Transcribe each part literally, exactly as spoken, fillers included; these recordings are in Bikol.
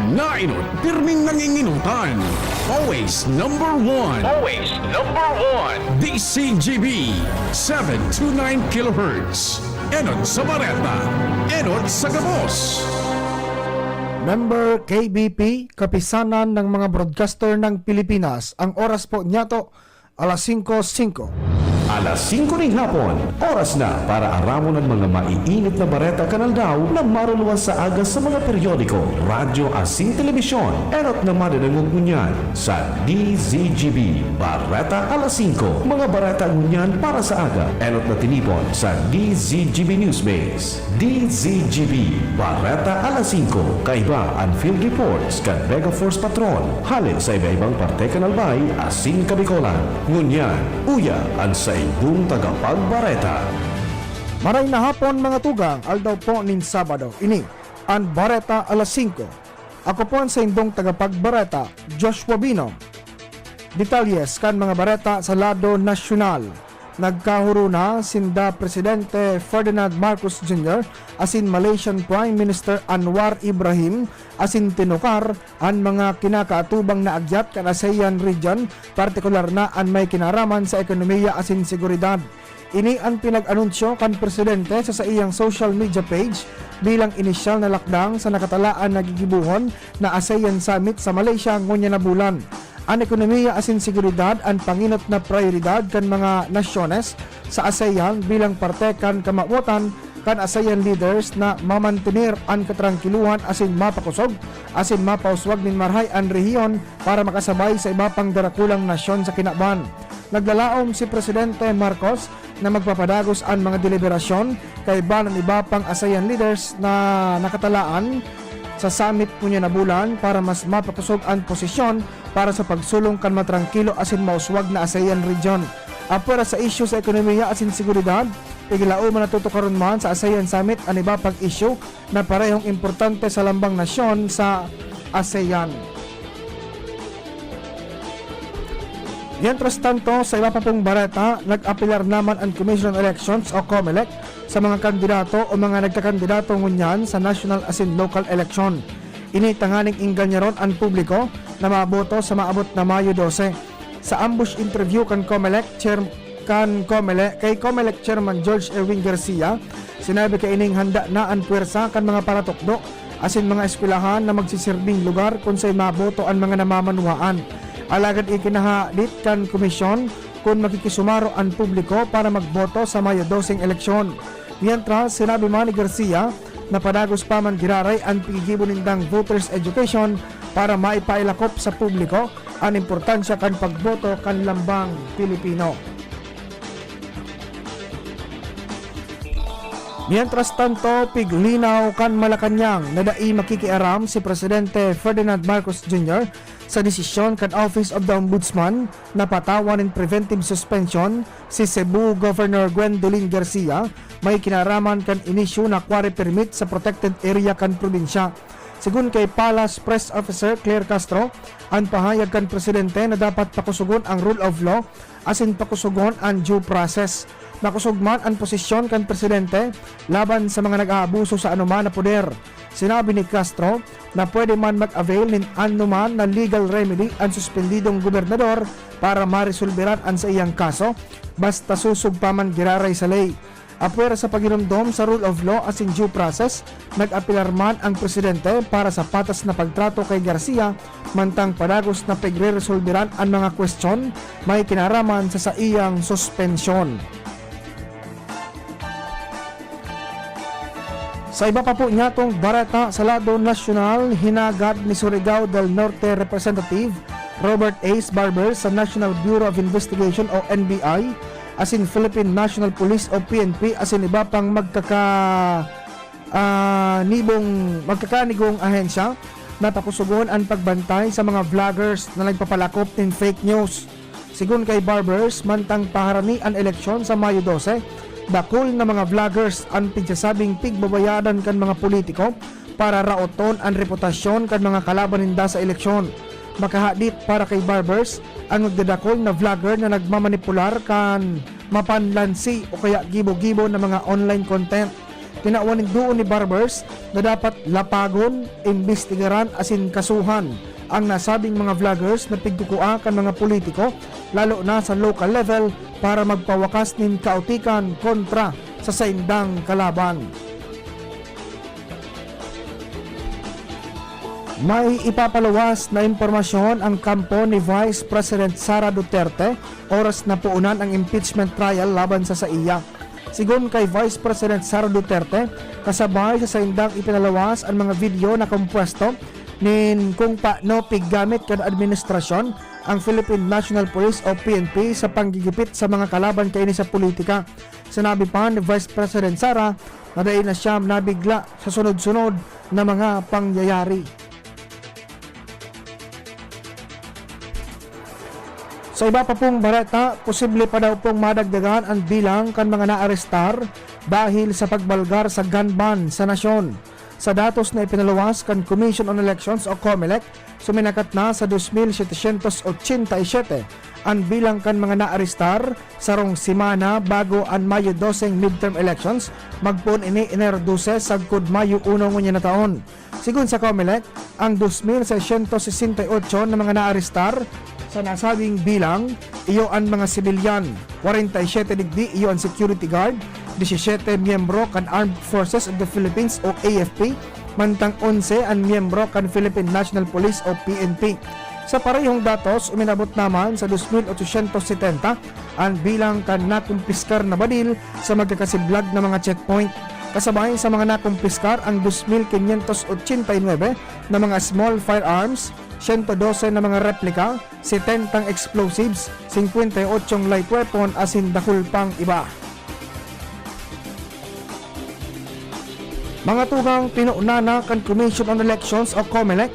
Nainot, pirming nanginginutan. Always number one. Always number one. D C G B, seven two nine kilohertz. Enot sa bareta, enot sa gabos. Member K B P, Kapisanan ng mga Broadcaster ng Pilipinas. Ang oras po niyato, alas singko singko. Alas singko ning hapon, oras na para aramon an mga maiinit na bareta kan aldaw na maruluwas sa aga sa mga periodiko, radyo asin telebisyon. Enot na madadangog ngunyan sa D Z G B Bareta Alas Singko. Mga bareta ngunyan para sa aga, enot na tinipon sa D Z G B Newsmaze. D Z G B, Bareta Alas Singko, kaiba an field reports kan Mega Force Patrol, hale sa iba-ibang parte kan Albay asin Kabicolan. Ngunyan, uya an saindong tagapagbareta. Maray na hapon, mga tugang, aldaw po nin Sabado. Ini an Bareta Alas Singko. Ako po an saindong tagapagbareta, Joshua Bino. Detalyes kan mga bareta sa lado nasyonal. Nagkahuruna sinda Presidente Ferdinand Marcos Junior asin Malaysian Prime Minister Anwar Ibrahim asin tinukar an mga kinakaatubang na agyat kan ASEAN region, partikular na an may kinaraman sa ekonomiya asin seguridad. Ini an pinag-anunsyo kan presidente sa saiyang social media page bilang inisyal na lakdang sa nakatalaan na gigibohon na ASEAN Summit sa Malaysia ngunyan na bulan. An ekonomiya asin seguridad an pangenot na prayoridad kan mga nasyones sa ASEAN bilang parte kan kamawotan kan ASEAN leaders na mamantener an katrangkilohan asin mapakosog asin mapauswag nin marahay an rehiyon para makasabay sa iba pang darakulang nasyon sa kinaban. Naglalaom si Presidente Marcos na magpapadagos an mga deliberasyon kaiba nin iba pang ASEAN leaders na nakatalaan sa summit ngunyan na bulan para mas mapakosog an posisyon para sa pagsulong kan matrangkilo asin mauswag na ASEAN region. Apwera sa isyu sa ekonomiya asin seguridad, iglaom na tutukaron man sa ASEAN Summit an iba pang isyu na parehong importante sa lambang nasyon sa ASEAN. Mientras tanto, sa iba pa pong bareta, nag-apelar naman an Commission on Elections o COMELEC sa mga kandidato o mga nagkakandidato ngunyan sa national asin local election. Ini tanganing ingganyaron an publiko na maboto sa maabot na Mayo dose. Sa ambush interview kan COMELEC Chair-, kan COMELEC, kay COMELEC Chairman George Erwin Garcia, sinabi kaining handa na an pwersa kan mga paratukdo asin mga eskwelahan na magsiserbing lugar kun saen maboto an mga namamanwaan. Alagad ikinahadit kan komisyon kun makikisumaro an publiko para magboto sa Mayo doseng eleksyon. Mientras, sinabi man ni Garcia na padagos pa man giraray an paggigibo nindang voters education para maipailakop sa publiko an importansya kan pagboto kan lambang Pilipino. Mientras tanto, piglinaw kan Malacañang na dai makikiaram si Presidente Ferdinand Marcos Junior sa desisyon kan Office of the Ombudsman na patawan nin preventive suspension si Cebu Governor Gwendolyn Garcia, may kinaraman kan inisyu na quarry permit sa protected area kan probinsya. Segun kay Palace Press Officer Claire Castro, an pahayag kan presidente na dapat pakusogon ang rule of law asin pakusogon an due process. Makosog man an posisyon kan presidente laban sa mga nag-aabuso sa anoman na poder. Sinabi ni Castro na pwede man mag-avail nin anoman na legal remedy an suspendidong gobernador para maresolberan an saiyang kaso, basta susog pa man giraray sa ley. Apwera sa paghinumdom sa rule of law asin due process, nag-apelar man ang presidente para sa patas na pagtrato kay Garcia, mantang padagos na pagreresolberan an mga kwestiyon may kinaraman sa saiyang suspensyon. Sa iba pa po niyatong bareta sa lado nasyonal, hinagad ni Surigao del Norte Representative Robert Ace Barber sa National Bureau of Investigation o N B I asin Philippine National Police o P N P asin iba pang magkaka-, ah, nibong, magkakanigong ahensya na pakusugon an pagbantay sa mga vloggers na nagpapalakop nin fake news. Segun kay Barbers, mantang paharani an eleksyon sa Mayo dose, dakul na mga vloggers an pigsasabing pigbabayadan kan mga politiko para raoton an reputasyon kan mga kalaban ninda sa eleksyon. Makahadit para kay Barbers, ang nagdadakul na vlogger na nagmamanipular kan mapanlansi o kaya gibo-gibo na mga online content. Tinawan nin duon ni Barbers na dapat lapagon, imbestigaran asin kasuhan ang nasabing mga vloggers na pigkukua kan mga politiko, lalo na sa local level, para magpawakas nin kaotikan kontra sa saindang kalaban. May ipapaluwas na impormasyon ang kampo ni Vice President Sara Duterte oras na poonan ang impeachment trial laban sa saiya. Sigon kay Vice President Sara Duterte, kasabay sa saindang ipinaluwas an mga video na kompuwesto nin kung paano piggamit kan administrasyon ang Philippine National Police o P N P sa panggigipit sa mga kalaban kaini sa politika. Sinabi pa ni Vice President Sara na dai na siya nabigla sa sunod-sunod na mga pangyayari. Sa iba pa pong bareta, posible pa daw pong madagdagan an bilang kan mga naarestar dahil sa pagbalgar sa gun ban sa nasyon. Sa datos na ipinaluwas kan Commission on Elections o COMELEC, suminakat na sa dos mil setecientos ochenta y siete an bilang kan mga naarestar sarong semana bago an Mayo dose midterm elections, magpoon ini Enero dose sagkod Mayo uno ngunyan na taon. Sigon sa COMELEC, ang dos mil seiscientos sesenta y ocho na mga naarestar sa nasabing bilang, iyo an mga sibilyan, kwarenta y siyete digdi iyo an security guard, disisiyete miyembro kan Armed Forces of the Philippines o A F P, mantang onse an miyembro kan Philippine National Police o P N P. Sa parehong datos, uminabot naman sa dos mil ochocientos setenta an bilang kan nakumpiskar na badil sa magkakasiblag na mga checkpoint. Kasabay sa mga nakumpiskar ang dos mil quinientos ochenta y nuebe na mga small firearms, siyento dose na mga replika, setentang explosives, singkwenta y otso light weapon asin dakul pang iba. Mga tugang, pinuna na kan Commission on Elections o COMELEC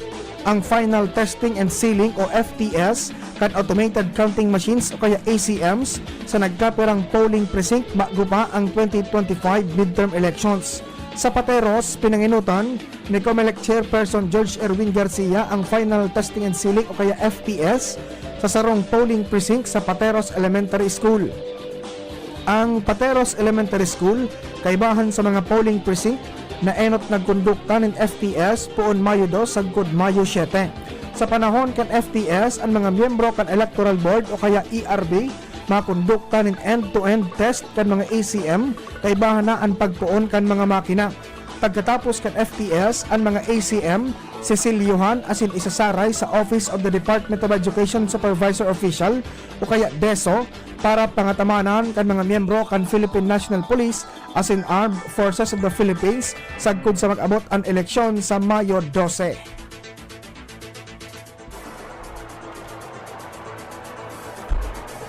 ang final testing and sealing o F T S kan automated counting machines o kaya A C Ms sa nagkapirang polling precinct bago pa ang twenty twenty-five midterm elections. Sa Pateros, pinangenotan ni COMELEC Chairperson George Erwin Garcia ang final testing and sealing o kaya F T S sa sarong polling precinct sa Pateros Elementary School. Ang Pateros Elementary School, kaibahan sa mga polling precinct na enot, nagkondukta nin F T S poon Mayo dos sagkod Mayo siyete. Sa panahon kan F T S, an mga miyembro kan Electoral Board o kaya E R B makondukta nin end-to-end test kan mga A C M, kaibahan na an pagpoon kan mga makina. Pagkatapos kan F T S, an mga A C M, sisilyohan asin isasaray sa Office of the Department of Education Supervisor Official o kaya DESO para pangatamanan kan mga miyembro kan Philippine National Police asin Armed Forces of the Philippines sagkod sa mag-abot an eleksyon sa Mayo dose.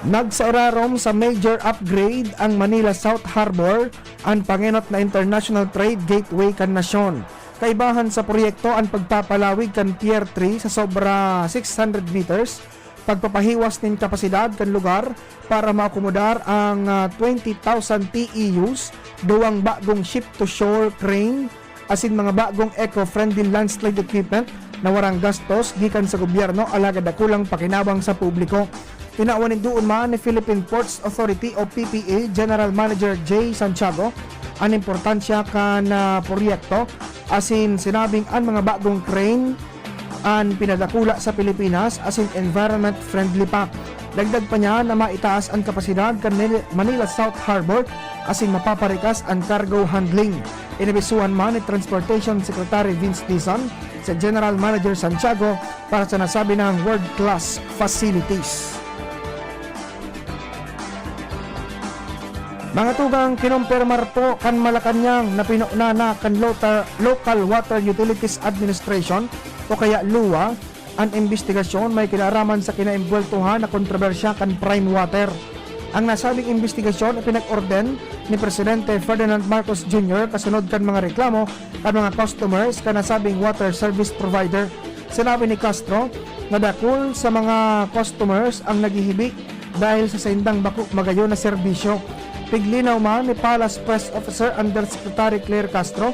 Nagsairarom sa major upgrade ang Manila South Harbour, an pangenot na international trade gateway kan nasyon. Kaibahan sa proyekto an pagpapalawig kan Pier three sa sobra six hundred meters, pagpapahiwas nin kapasidad kan lugar para maakomodar ang, ah, twenty thousand T E Us, duwang bagong ship-to-shore crane, asin mga bagong eco-friendly landslide equipment na warang gastos gikan sa gobyerno alagad dakulang pakinabang sa publiko. Tinawan nin duon man ni Philippine Ports Authority o P P A General Manager Jay Santiago an importansya kan, ah, proyekto, asin sinabing an mga bagong crane an pinadakula sa Pilipinas asin environment friendly pa. Dagdag pa niya na maitaas an kapasidad kan Mani-, Manila South Harbour asin mapaparikas an cargo handling. Inabisuhan man ni Transportation Secretary Vince Dizon si General Manager Santiago para sa nasabi nang world-class facilities. Mga tugang, kinumpirmar po kan Malacañang na pinuna na kan Lota-, Local Water Utilities Administration o kaya luwa an imbestigasyon may kinaraman sa kinaembweltohan na kontrobersya kan Prime Water. Ang nasabing imbestigasyon ipinag-orden ni Presidente Ferdinand Marcos Junior kasunod kan mga reklamo kan mga customers kan nasabing water service provider. Sinabi ni Castro na dakul sa mga customers ang naghihibi dahil sa saindang bako magayon na serbisyo. Piglinaw man ni Palace Press Officer Undersecretary Claire Castro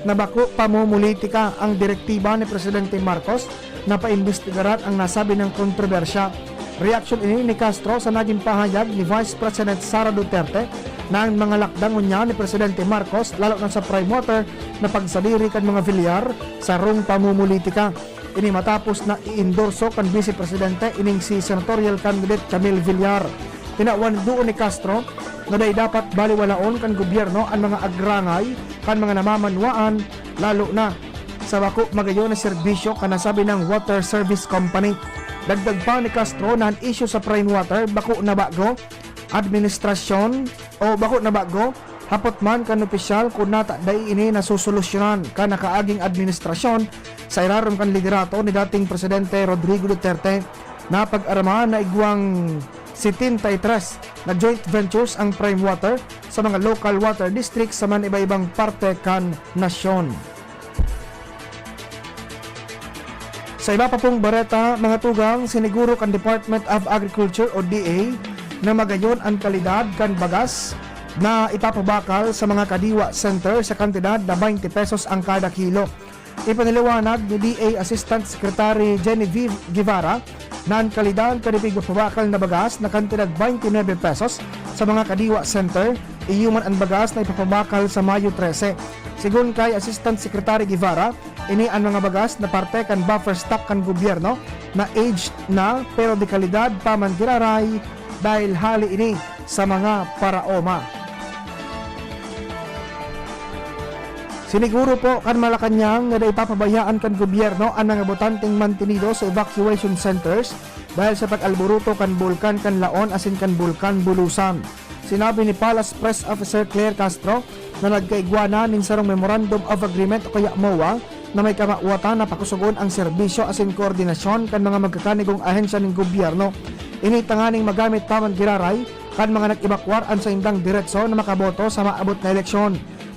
na bako pamumulitika ang direktiba ni Presidente Marcos na paimbestigaran ang nasabi niyang kontrobersya. Reaksyon ini ni Castro sa naging pahayag ni Vice President Sara Duterte Nang mga lakdang ngunyan ni Presidente Marcos, lalo na sa Prime Water na pagsadiri kan mga Villar sa sarong pamumulitika. Ini matapos na iendorso kan Vice Presidente ining si senatorial candidate Camille Villar. Tinawan duon ni Castro na dai dapat baliwalaon kan gobyerno an mga agrangay kan mga namamanwaan, lalo na sa bako magayon na serbisyo kan nasabi nang water service company. Dagdag pa ni Castro na an isyu sa Prime Water bako na bago administrasyon o bako na bago, hapot man kan opisyal kun nata dai ini nasusolusyonan kan nakaaging administrasyon sa irarom kan liderato ni dating Presidente Rodrigo Duterte na pag-aramahan na igwang setenta y tres na joint ventures ang Prime Water sa mga local water districts sa man iba-ibang parte kan nasyon. Sa iba pa pong bareta, mga tugang, siniguro kan Department of Agriculture o D A na magayon an kalidad kan bagas na ipapabakal sa mga kadiwa center sa kantidad na twenty pesos ang kada kilo. Ipinaliwanag ni D A Assistant Secretary Genevieve Guevara na an kalidad kan ipigpapabakal na bagas na kantidad twenty-nine pesos sa mga kadiwa center, iyo man an bagas na ipapabakal sa Mayo trese. Sigon kay Assistant Secretary Guevara, ini an mga bagas na parte kan buffer stock kan gobyerno na aged na pero de kalidad pa man giraray dahil hali ini sa mga paraoma. Siniguro po kan Malacañang na dai papabayaan kan gobyerno an mga botanteng mantinido sa evacuation centers dahil sa pag-alboroto kan Bulkan Kanlaon asin kan Bulkan Bulusan. Sinabi ni Palace Press Officer Claire Castro na nagkaigwa na nin sarong Memorandum of Agreement o kaya MOA na may kamawatan na pakusugon ang serbisyo asin koordinasyon kan mga magkakanigong ahensya nin gobyerno. Ini tanganing magamit pa man giraray kan mga nag-ebakwar an saindang deretso na makaboto sa maabot na eleksyon.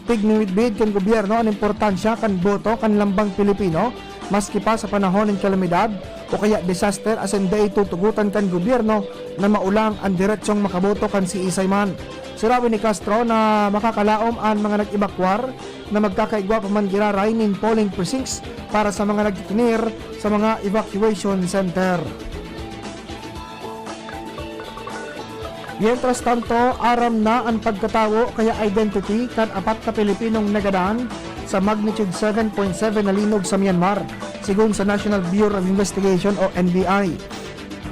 Tigmimidbid kan gobyerno an importansya kan boto kan lambang Pilipino, maski pa sa panahon nin kalamidad o kaya disaster, asin dai tutugotan kan gobyerno na maulang an deretsong makaboto kan siisay man. Sinabi ni Castro na makakalaom an mga nag-ebakwar na magkakaigwa pa man giraray nin polling precincts para sa mga nagtitinir sa mga evacuation center. Mientras tanto, aram na an pagkatawo kaya identity kan apat na Pilipinong nagadan sa magnitude seven point seven na linog sa Myanmar, sigon sa National Bureau of Investigation o N B I.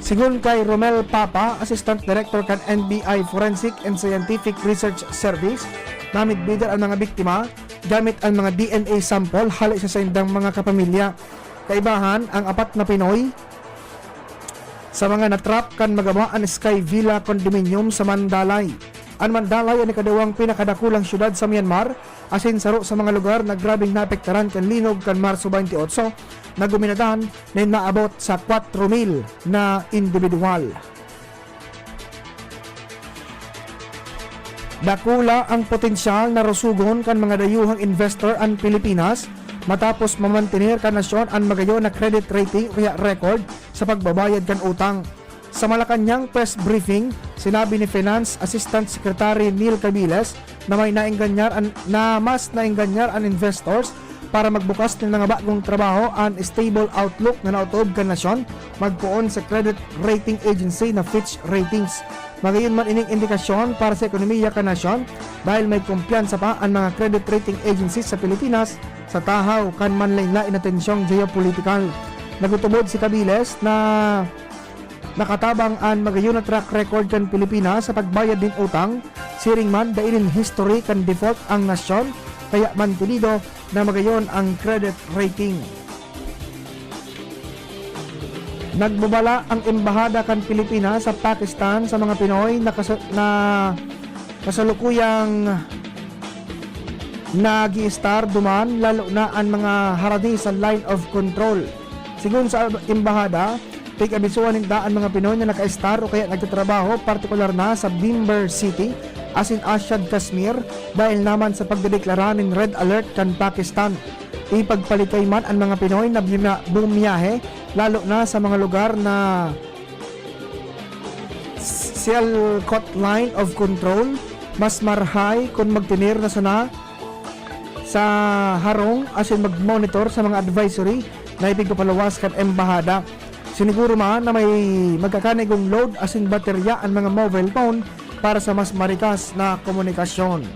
Sigon kay Romel Papa, Assistant Director kan N B I Forensic and Scientific Research Service, namidbidan an mga biktima gamit an mga D N A sample hale sa saindang mga kapamilya. Kaibahan, ang apat na Pinoy sa mga natrap kan magama an Sky Villa Condominium sa Mandalay. An Mandalay an ikaduwang pinakadakulang syudad sa Myanmar, asin saro sa mga lugar na grabeng naapektaran kan linog kan Marso twenty-eight, na guminadan nin naabot sa kwatro mil na individual. Dakula ang potensyal na rosogon kan mga dayuhang investor an Pilipinas matapos mamantener kan nasyon an magayon na credit rating o kaya record sa pagbabayad kan utang. Sa Malacañang press briefing, sinabi ni Finance Assistant Secretary Neil Cabiles na may naenganyar an, na mas naenganyar an investors para magbukas nin mga bagong trabaho an stable outlook na naotob kan nasyon magpoon sa credit rating agency na Fitch Ratings. Magayon man ining indikasyon para sa ekonomiya kan nasyon dahil may kumpiyansa pa an mga credit rating agencies sa Pilipinas sa tahaw kan manlain-lain na tensyong geopolitikal. Nagtutubod si Cabiles na nakatabang an magayon na track record kan Pilipinas sa pagbayad nin utang, siring man dai nin history kan default ang nasyon, kaya mantenido na magayon ang credit rating. Nagbabala ang Embahada kan Pilipinas sa Pakistan sa mga Pinoy na kasa-, na kasalukuyang nag-i-estar duman, lalo na an mga harani sa line of control. Sigon sa embahada, pig-abisuhan ninda an mga Pinoy na naka-estar o kaya nagtatrabaho, partikular na sa Bimber City asin Azad Kashmir, dahil naman sa pagdedeklara nin red alert kan Pakistan. Ipagpalikay man an mga Pinoy na bima-, bumiyahe, lalo na sa mga lugar na Sialkot Line of Control, mas marahay kun magtener na sana sa harong asin mag-monitor sa mga advisory na ipigpapaluwas kan embahada. Siniguro man na may magkakanigong load asin baterya an mga mobile phone para sa mas marikas na komunikasyon.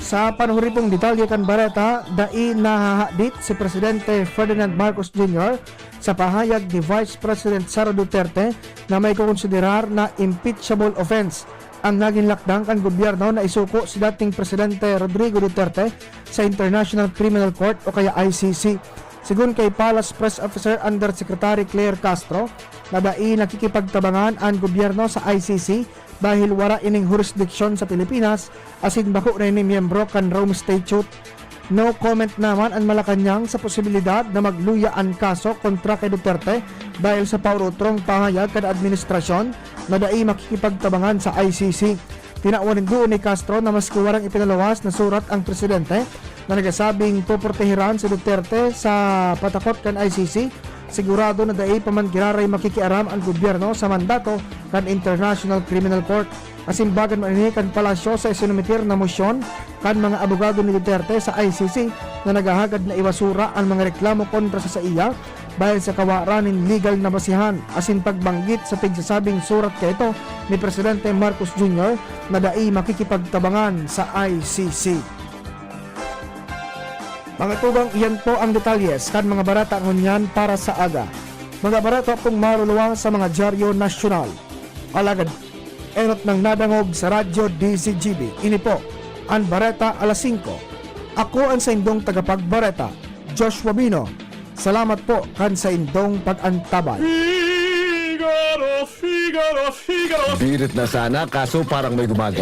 Sa panhuripong detalye kan bareta, dai nahahadit si Presidente Ferdinand Marcos Junior sa pahayag ni Vice President Sara Duterte na maikokonsiderar na impeachable offense ang nagin lakdang kan gobyerno na isuko si dating Presidente Rodrigo Duterte sa International Criminal Court o kaya I C C. Sigon kay Palace Press Officer Undersecretary Claire Castro, na dai nakikipagtabangan an gobyerno sa I C C dahil wara ining hurisdiksyon sa Pilipinas asin bako na ini miyembro kan Rome Statute. No comment naman an Malacañang sa posibilidad na magluya an kaso kontra kay Duterte dahil sa paurotrong pahayag kan administrasyon na dai makikipagtabangan sa I C C. Tinawan nin duon ni Castro na maski warang ipinaluwas na surat ang presidente na nagsasabing poprotehiran si Duterte sa patakot kan I C C, sigurado na dai pa man giraray makikiaram an gobyerno sa mandato kan International Criminal Court. Asin bagan man ini kan Palasyo sa isinumitir na mosyon kan mga abogado ni Duterte sa I C C na naghahagad na ibasura an mga reklamo kontra sa saiya dahil sa kawaran nin legal na basihan asin pagbanggit sa pigsasabing surat kaito ni Presidente Marcos Junior na dai makikipagtabangan sa I C C. Mga tugang, iyan po ang detalyes kan mga bareta ngunyan para sa aga. Mga bareta pong maruluwa sa mga dyaryo nasyonal. Alagad, enot nang nadangog sa Radyo D Z G B. Ini po an Bareta Alas Singko. Ako an saindong tagapagbareta, Joshua Bino. Salamat po kan saindong pag-antabay. Figaro, Figaro, Figaro. Birit na sana, kaso parang may gumagawa.